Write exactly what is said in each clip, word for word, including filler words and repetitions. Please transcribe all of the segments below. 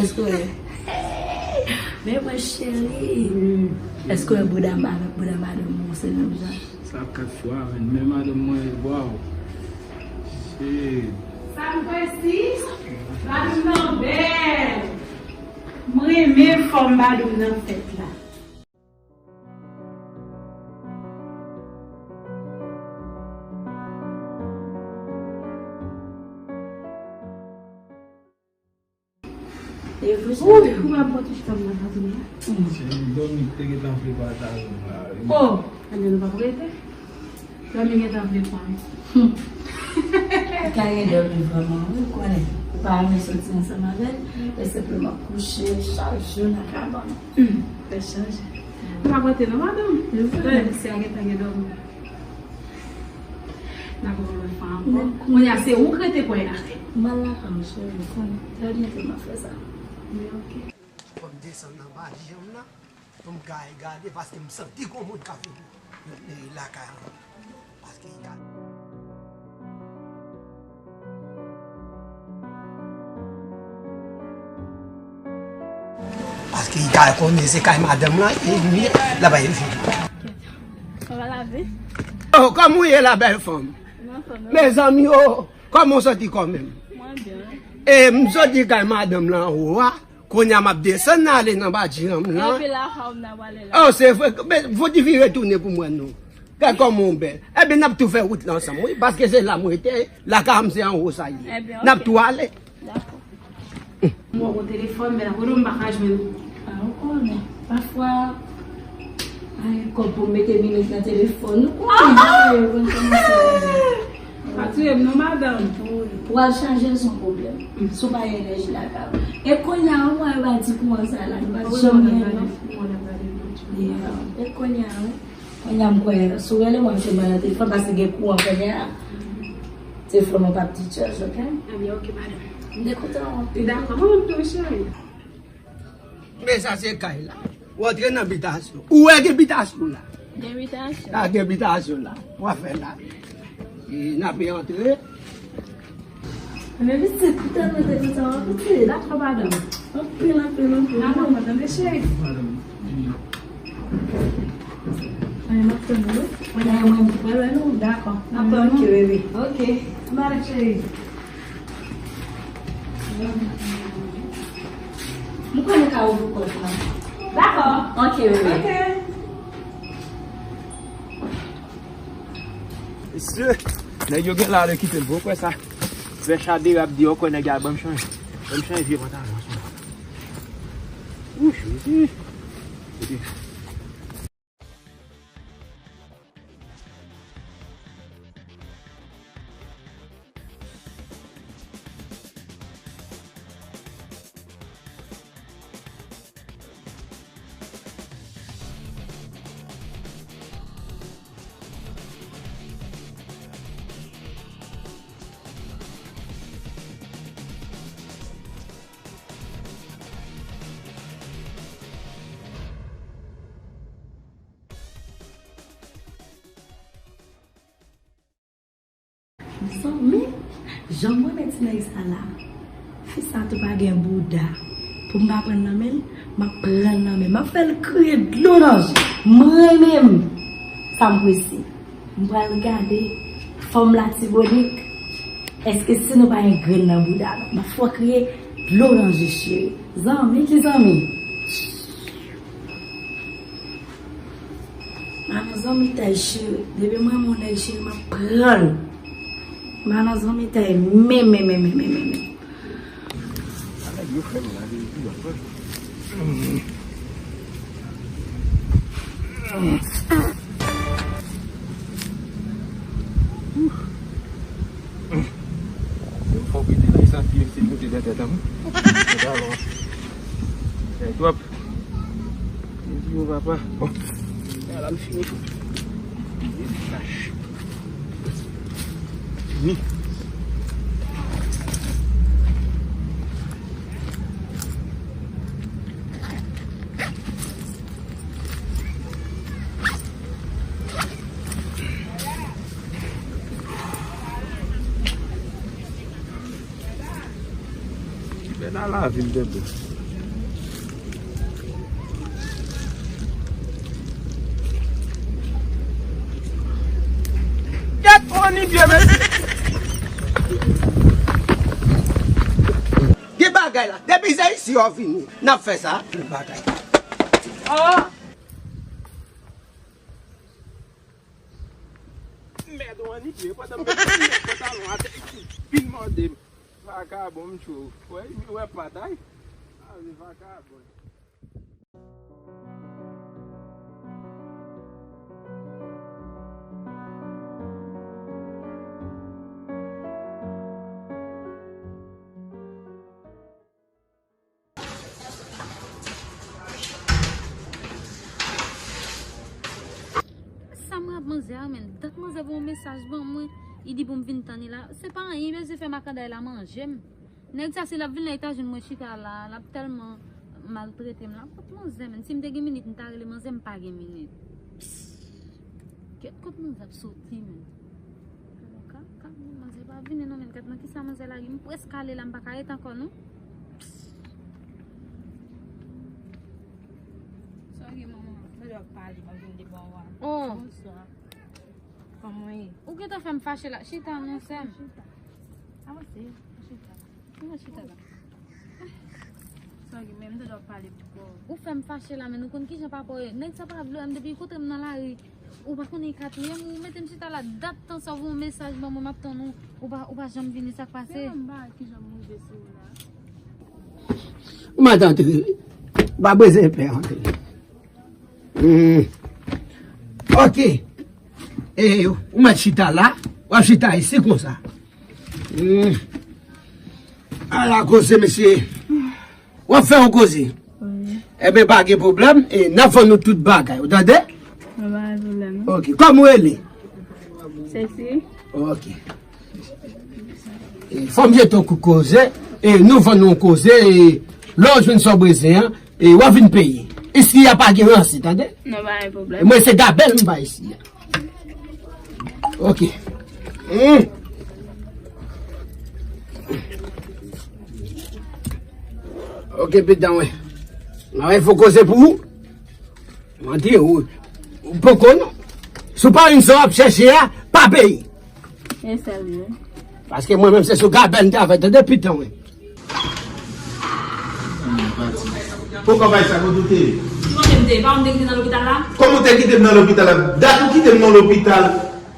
Èske w wè? Men mwen cheri. Èske w wè bouda m avèk bouda madanm mwen se menm jan? Sa kat fwa, men, men madanm mwen, waw. Shit. Sa m kwè si? Badoum nan bèl. M renmen fòm badoum nan fèt la. E vre sa. Ou, ou pa bwè tout tan nan badoum nan. Se yon dòmi te gentan vle pataje m la, wi. Oh, anben nou p ap rete. Dòmi gentan vle pran m. Ou ka gen dòmi vrèman, wi, ou konnen. Ou pa renmen soti ansanm avè l, e senpleman kouche chak jou nan kabann. Hmm, fè chanje. Ou pa pote non, madanm. Tande, mesye a gentan gen dòmi. N ap wè lòt fwa ankò. Kounye a, se ou k rete pran afè. M al lakay ou, cheri, ou konnen. Trè byento m ap fè sa. Men oke. Fò m desann nan baji an m nan, pou m ka al gade, paske m santi gon moun k ap vin lakay an. Paske y a Paske y a konnen se kay madanm lan, e li, l ap al vin. Kòman w ye la, bèl fanm? Mezanmi, oh, kòman w santi kò menm? E m soti kay madanm lan anwo a, kounye a m ap desann ale nan baji an m lan. Epi la, fò m nan pale la. Oh, se vre, men fò di vire tounen pou mwen non. Gad kòman w bèl. Ebyen, n ap tou fè wout la ansanm, wi, paske se la m rete, lakay m se anwo sa ye. N ap tou ale. Dakò. M wè w gon telefòn, men akote m pa ka jwenn ou. A, ou konnen, pafwa, ay, kòb pou m mete minit nan telefòn. Nou konnen, jan yo konn kòmanse. Pa touye m non, madanm. Pou w al chanje l, se yon pwoblèm. Si w pa gen enèji lakay ou. E kounye a, ou wè, yo pa di kouran sa la, nou pa janm gen non. E kounye a, wi. Kounye a, m kwè, si w rele mwen, m te ban nan telefòn, paske gen kouran kounye a. Telefòn mwen p ap di tchaj, oke? Ebyen, oke, madanm. M te kontan. Dakò, mwen menm tou, cheri. Men sa se kay la. Ou antre nan bitasyon. Ou wè gen bitasyon la. Gen bitasyon. La gen bitasyon la. W ap fè la. E n ap antre. Men pitit, pitit, mwen te kontan, pitit. Dakò, madanm. Anpil, anpil, anpil. Dakò, madanm, cheri. Mwen, m ap tann ou, wi. Mwen, mwen, mwen, mwen, mwen, dakò. N ap tann ou. Ok, bebe. Ok. Madanm, cheri. M konnen ka ouvri pòt la. Dakò. Ok, bebe. Ok. Mesye, nèg yo gen la le kite m, bon, kwè sa. Fè chadera ap di, yo kwè nèg a ban m chanje. Ban m chanje vye pantalon sa. Ouch, Jezi. Mezanmi, jan m renmen ti nèg sa la. Fi sa tou pa gen bouda. Pou m pa pran nan men l, m ap pran nan men l. M ap fè l kriye dlo nan je. Mwen menm, sa m prese. M pral gade fòm Latibonit. Èske si nou pa gen grenn nan bouda nou? M ap fè w kriye dlo nan je, cheri. Zanmi ki zanmi? Manan zanmitay cheri. Depi mwen renmen yon nèg cheri, m ap pran l. Manan zanmitay menm, menm, menm. Nèg yo fè m lage epi yo pran. Fò w kite la, sa pye se moute nan tèt an. Alò, e twòp. Mwen di yo papa. Bon. Ala m fini. Fini. Bèl A lavi m tande. Gad on nigga, mesye. Gen bagay la. Depi se isi yo vini, n ap fè sa. Gen bagay. Oh! Mèd, on nigga, pandan m te pantalon atè, vin mande m. Vakabon, m cho. Wè, wè patay. A, se vakabon. Sa mwen ap manzè a, men dat manzè voye yon mesaj ban mwen. Li di pou m vin tann li la. Se pa anyen, li bezwen fè makanday la manje m. Nèg sa, si l ap vin la, li ta jwenn mwen chita la, l ap tèlman maltrete m la. Kot manzè, men? Si m te gen minit, m ta rele manzè, m pa gen minit. Kèt, kot manzè ap soti, men? Ka, ka, manzè pa vini non, men. Gad nan kisa manzè lage m. M prèske ale la, m pa ka ret ankò non. Sa gen manman, m ta dwe ap pale, m ap vin devan w a. Oh. Bonswa. Kòman w ye? Ou gentan fè m fache la. Chita non, sè m. Chita. Avanse, chita. Mwen chita la. Sa gen menm, m tande w ap pale pou kò w. Ou fè m fache la, men ou konn kijan papa w ye. Nèg sa pa vle wè m depi l kontre m nan lari. Ou pa konnen li ka touye m, ou mete m chita la, dat tan sa w voye yon mesaj ban mwen, m ap tann ou, ou pa, ou pa janm vini, sa k pase? Se menm bagay kijan m rive sou ou la. Ou mèt antre wi. Ou pa bezwen pè antre. Hmm. Ok. E, ou mèt chita la. W ap chita isi konsa. Hmm. Ala koze, mesye. W ap fè yon koze. Wi. Ebyen, pa gen pwoblèm. E, n ap vann nou tout bagay. Ou tande? Mwen pa gen pwoblèm non. Ok. Kòman w rele? Sexy. Ok. E, fò m jete yon kout koze. E, nou vann nou yon koze. E, lè w jwenn sa w bezwen an, e, w ap vin peye. Isi a pa gen ranse, tande? Non, pa gen pwoblèm. E mwen se gabèl m bay isi a. Ok. Hmm. Ok, pitit mwen. Mwen fè koze pou ou. Mwen di ou, ou poko non. Si w pa jwenn sa w ap chèche a, pa peye. E serye. Paske mwen menm se sou gabèl m te avè tande pitit mwen. Poko bay sa kote w te ye? Ki kote m te ye? Pa ou m te kite nan lopital la? Kòman w te kite m nan lopital la? Dat ou kite m nan lopital,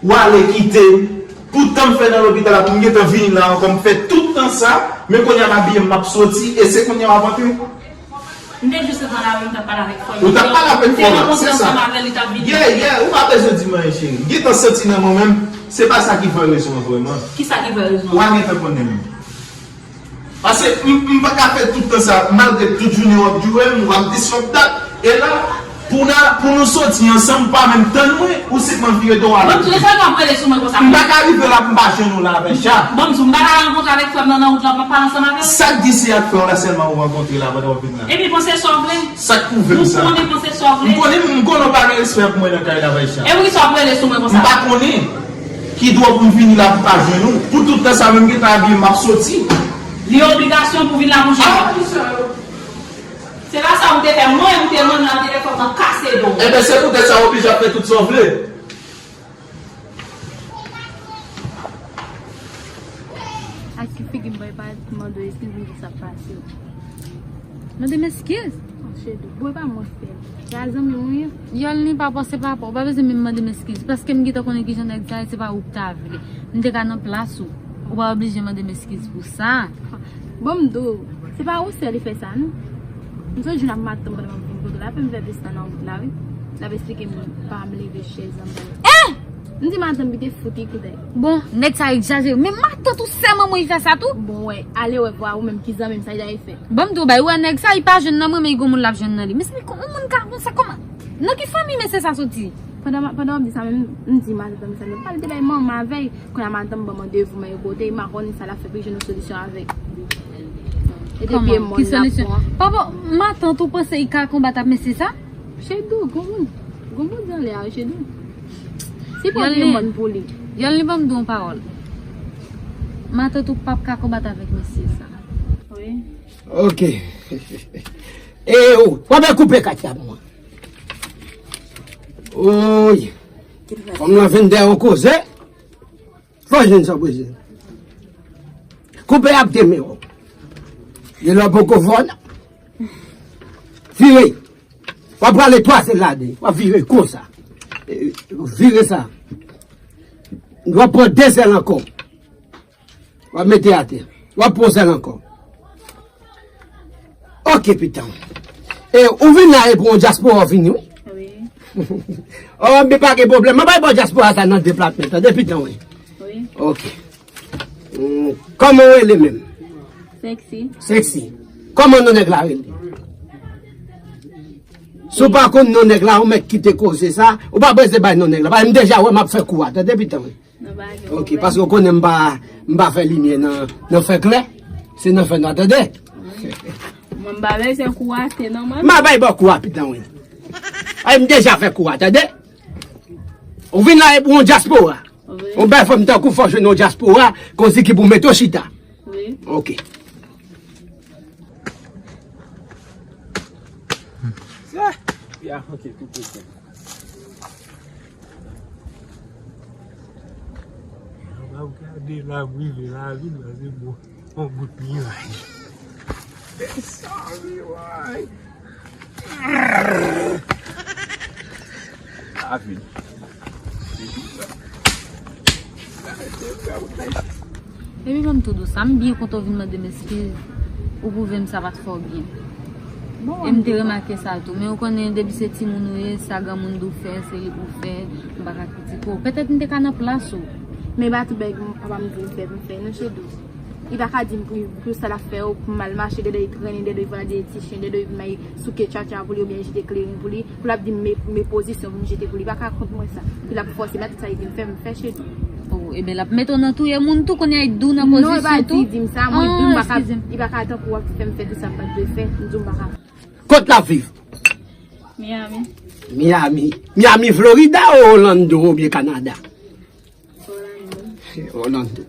w ale kite m. Tout tan m fè nan lopital la pou m gentan vini la ankò, m fè tout tan sa, men kounye a m abiye m ap soti, e se kounye a w ap antre? M te jis ret nan lari, m t ap pale avèk frè m. Ou t ap pale avèk frè w la, se sa. Te rankontre ansanm avè l, li t ap vini. Yeah, yeah, ou pa bezwen di m anyen, cheri. Gentan santi nan mwen menm, se pa sa ki vrè rezon an vrèman. Kisa ki vrè rezon an? Ou a gentan konnen m. Paske m, m pa ka fè tout tan sa, malgre tout jounen w ap di w wè m, w ap dis, w ap dat. E la, pou n a, pou nou soti ansanm, ou pa menm tann mwen, ou senpman vire do w ale. Bon, lè sa w ap rele sou mwen konsa. M pa ka rive la pou m pa jwenn ou la avè cha. Bon, m di w, m pa ka rankontre avèk frè m nan, nan wout la, m ap pale ansanm avè l. Sa k di se ak frè w la sèlman ou rankontre la pandan w ap vin la? Epi panse sa w vle. Sa k pwouve m sa? Ou konnen panse sa w vle. M konnen, m konnen w pa gen respè pou mwen nan kay la, Vaïcha. E poukisa w ap rele sou mwen konsa? M pa konnen ki dwa pou m vini la pou pa jwenn ou. Pou tout tan sa menm gentan abiye m ap soti. Li obligasyon pou vin la pou jwenn mwen. Se pa sa ou te fè mwen, ou te mande l al te fè w nan kase do. Ebyen se poutèt sa w oblije ap fè tout sa w vle. Ak ki figi m bay pa mande w eskiz, m di sa k pase w. Mande m eskiz? Cheri, bon, e pa mwen fè l. Se a zanmi w ye. Yolny, pa panse pa, ou pa bezwen menm mande m eskiz, paske m gentan konnen kijan nèg sa ye, se pa ou k ta vle. M te ka nan plas ou. Ou pa oblije mande m eskiz pou sa. Bon, m di w, se pa ou sèl li fè sa, non. M sonje jou n ap matant pandan m ap vin kote l, apre m fè plis tan nan wout la, wi. L ap esplike m pa m leve chèz anba. Eh! M di matant m kite fout li kout. Bon, nèg sa egzajere. Men matant ou sèlman mwen fè sa tou? Bon, wè, ale wè vwa ou menm ki zanmi m sa li ta fè. Bon, m di w bay, ou wè nèg sa, li pa jwenn nan mwen, men li gon moun l ap jwenn nan li. Men se yon moun ka konsa kòman? Nan ki fanmi mesye sa soti? Pandan, pandan w ap di sa menm, m di matant m sa, men pa l te bay manman avè l. Kounye a madanm ban m randevou, men yo kote, m pa konnen sa l ap fè pou li jwenn yon solisyon avèk. E depi e mòn l ap pran. Papa, matant ou panse li ka konbat ak mesye sa? Chedou, gon moun, gon moun anlè a, Chedou. Si pran e mòn pou li. Yolny, ban m di w yon pawòl. Matant ou p ap ka konbat avèk mesye sa. Wi. Ok. E ou, w ap koupe kat la pou mwen. Oy. Fanm lan vin dèyè yon koze. Fò jwenn sa prese. Koupe ap te men w. Gen lè poko fò nan. Vire. W ap prale twa sèl ladan. W ap vire konsa. E, vire sa. W ap pran de sèl ankò. W ap mete atè. W ap pran sèl ankò. Ok, pitan. E ou vin la e pou yon dyaspora w vini, wi. Wi. Oh, men pa gen pwoblèm. Mwen bay bò dyaspora sa nan de plat men, tande, pitan, wi. Wi. Ok. Hmm, kòman w rele menm? Sexy. Sexy. Kòman non nèg la rele? Si w pa konn non nèg la, ou mèt kite koze sa, ou pa bezwen bay non nèg la. Paske m deja wè m ap fè kou a, tande, pitan, wi. Non, pa gen pwoblèm. Ok, paske w konnen m pa, m pa fè limyè nan, nan fè klè. Se nan fè nwa, tande? Wi. Mwen m pa bezwen kou a, se nòmal. M a bay bò kou a, pitan, wi. Ay, m deja fè kou a, tande? Ou vin la e pou yon dyaspora. Wi. Yon bèl fanm tankou fò jwenn yon dyaspora, konsi ki pou mete w chita. Wi. Ok. Ya, ok, tout ok. N ap gade la, m rive lavil la, se bon. Yon bout miray. Sorry, boy. Lavil. Epi ban m tou dous, sa m byen kontan w vin mande m eskiz. Ou pwouve m sa pa t fè w byen. E m te remake sa tou. Men ou konnen, depi se timoun ou ye, sa granmoun di w fè, se li pou w fè, m pa ka kritike w. Petèt m te ka nan plas ou. Men pa tout bagay papa m di m fè, m fè, non, cheri. Li pa ka di m pou, pou sa l ap fè yo, pou m al mache, dèdè li trennen, dèdè li vin al dèyè ti chen, dèdè li vin al souke tchatcha pou li oubyen jete kleren pou li, pou l ap di m men, men pozisyon pou m jete pou li. Li pa ka kont mwen sa. Pou l ap fòse m, tout sa li di m fè, m fè, cheri. Oh, ebyen l ap mete w nan touye moun tou, kounye a li di w nan pozisyon tou. Non, li pa di, di m sa, mwen di m pa ka, li pa ka tankou w ap fè m fè tout sa m pa t dwe fè, m di w m pa ka. Kot l ap viv? Miami. Miami. Miami, Florida ou Orlando oubyen Kanada? Orlando. Orlando.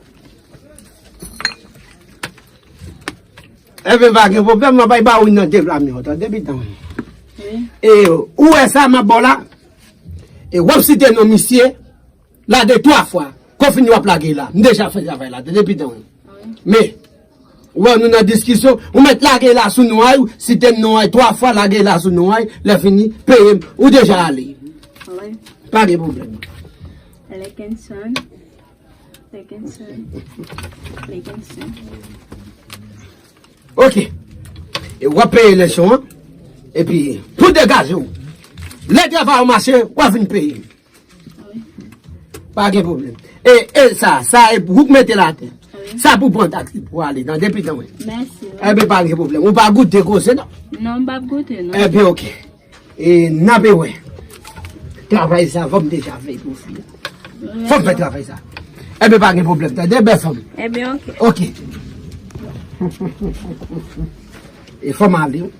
Ebyen, pa gen pwoblèm, mwen bay ba ou nan de plat men, tande, pitan. Wi. E ou wè sa m ap ba w la? E w ap site non misye la de twa fwa. Kon fini w ap lage la. M deja fè travay la, tande, pitan. Wi. Men, ou wè nou nan diskisyon, ou mèt lage la sou non a y, ou site non a y twa fwa, lage la sou non a y, lè fini, peye m. Ou deja ale. Wi. Pa gen pwoblèm. Lekenson. Lekenson. Lekenson. Ok. E w ap peye lèson an. Epi, pou degaje w. Lè travay ou mache, w ap vin peye. Pa gen pwoblèm. E, e sa, sa e ou k mete l atè. Wi. Sa pou pran taksi pou ale nan depi tan, wi. Mèsi, wi. Ebyen, pa gen pwoblèm. Ou pa goute koze, non? Non, m p ap goute, non. Ebyen, ok. E n ape wè. Travay sa, fò m deja fè pou fi a. Fò m fè travay sa. Ebyen, pa gen pwoblèm, tande, bèl fanm. Ebyen, ok. Ok. E fò m ale, wi.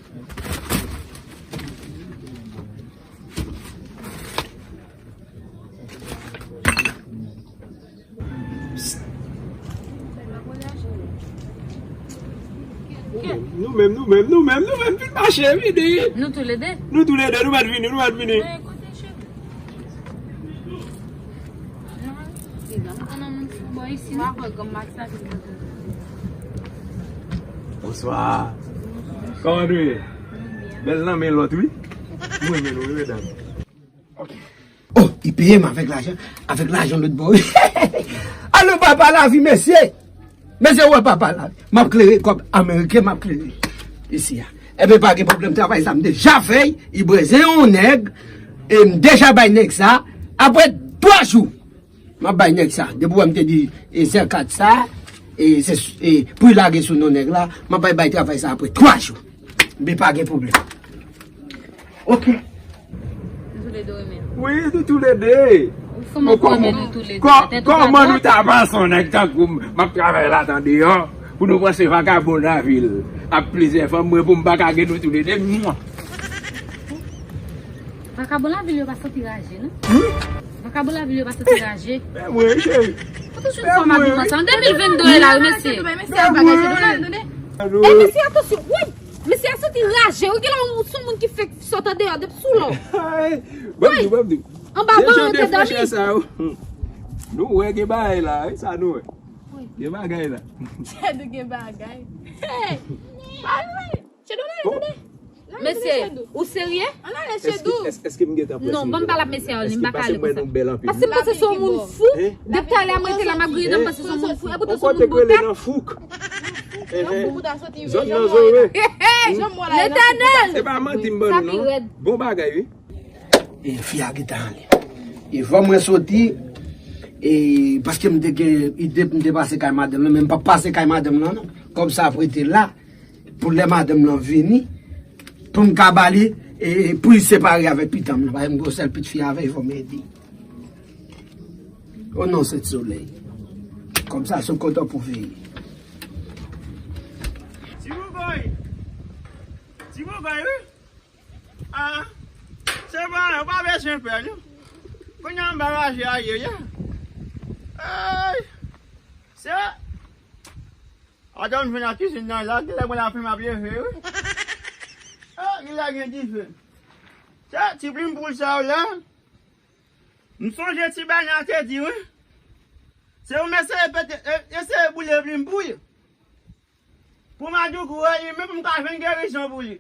Nou menm, nou menm, nou menm, nou menm, vin mache, vini. Nou toulede? Nou toulede, nou mèt vini, nou mèt vini. Mwen, kote cheve? Non, piga m konn nan moun sou bò isi, non? Mwen kwè granm Max la vin. Bonswa. Kòman nou ye? Bèl nan men lòt, wi. Mwen men nou, wi, medam. Ok. Oh, li peye m avèk lajan, avèk lajan lòt bò, wi. Alo, papa lavi, mesye. Mesye, wè papa lavi. M ap klere kòb ameriken, m ap klere isi a. Ebyen, pa gen pwoblèm, travay sa m deja fè, li bezwen yon nèg, e m deja bay nèg sa, apre twa jou, m ap bay nèg sa. Depi w wè m te di, e, zè kat sa, e, se, e, pou l lage sou non nèg la, m ap bay, bay travay sa apre twa jou. Men pa gen pwoblèm. Ok. Nou toulede renmen l. Wi, nou toulede. Kòman pou renmen nou toulede? Kò-, kòman nou ta panse yon nèg tankou m, m ap travay la tan deyò, pou nou panse vakabon lavil ap plizyè fanm, mwen pou m pa ka gen nou toulede, mwen. Vakabon lavil yo pa santi raje, non? Hmm? Vakabon lavil yo pa santi raje. Men mwen, cheri. Ou toujou di sa, m ap viv ansanm. De mil venn de la, wi, mesye. Men mwen, cheri. E mesye, atansyon, woy! Mesye a santi raje, wi, gen lè ou se yon moun ki fèk sot andeyò depi sou lò. Ban m di w, ban m di w. Anba ban an te dòmi. Sa yo. Nou wè gen bagay la, wi, sa nou wè. Gen bagay la. Chedou gen bagay. Hey! Chedou la, tande. Mesye, ou serye? Ann ale Chedou. Èske m gentan prese? Non, ban m pale ak mesye a, li m pa ka ale konsa. Paske m panse se yon moun fou. Depi talè a mwen te la, m ap griyen dan m panse se yon moun fou. Epi tou se yon moun botèt. Zòn nan zo wi. Letènèl! Se pa manti m ban nou non. Bon bagay wi. E fi a gentan ale. E fò mwen soti, e paske m te gen ide pou m te pase kay madanm lan, men m p ap pase kay madanm lan non. Kòb sa ap rete la pou lè madanm lan vini, pou m ka ba li, e pou li separe avèk pitit mwen, paske m gen yon sèl pitit fi avè l, fò m ede. O non, Sent Solèy. Kòb sa se kontan pou veye. Ti bougoy! Ti bougoy, wi! Ah, se pa, ou pa bezwen pè, non. Kounye a m ba raje a ye, ye. Ay! Se, adan m jwenn nan kizin nan la, genlè mwen la fen m ap leve, wi. Ah, genlè gen dife. Se, ti plim poul sa yo la. M sonje ti Bèna te di, wi. Se ou m eseye pete, e, eseye boule plim poul. Pou Madjougou, e, li menm m ka jwenn gerizon pou li.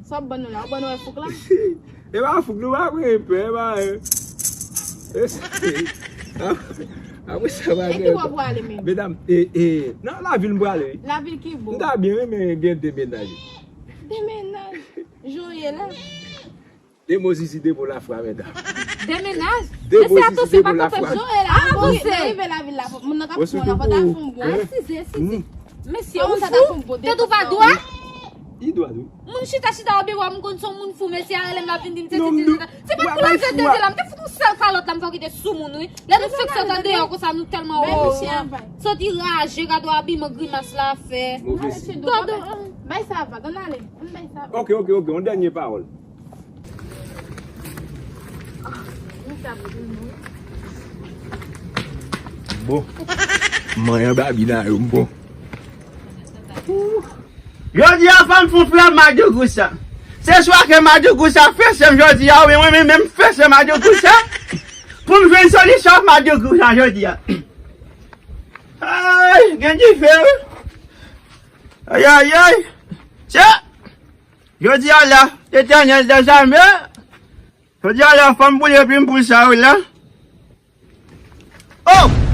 Sa w ap ban nou la? W ap ban nou wè fouk la? E pa fouk, nou pa pran pè, e pa, e, apre sa, pa gen. E ki bò pou ale menm? Medam, e, e, nan lavil m prale, wi. Lavil ki bò? M ta byen renmen gen de mennaj. De mennaj? Jan w ye la? De mo zizi, de mo lafwa, medam. De mennaj? De mo zizi, de mo lafwa. Avanse. Mesye, ou fou? Tèt ou pa dwat? Li dwat, wi. Moun chita, chita, obi wè m konn se yon moun fou, mesye a rele m la vin di m se ti, ti, ti. Se pa pou lafè de la, m te fout yon sèl kalòt la, m fè w kite sou moun, wi. Lè nou fèk sot andeyò konsa, nou tèlman o. Soti raje, gade w abiman, grimas la fè. Gade w. Bay sa vag, ann ale. Ann bay sa vag. Ok, ok, ok, yon dènye pawòl. Bon. Manyen babina yo, m bon. Jodi a, fò m fè yon frap Madjougou sa. Se swa ke Madjougou sa fese m jodi a, oubyen mwen menm, menm fese Madjougou sa. Pou m jwenn solisyon ak Madjougou sa jodi a. Ay, gen dife, wi. Ay, ay, ay. Se Jodi a la, Letènèl dèzame, jodi a la, fò m boule plim poul sa yo la. Oh!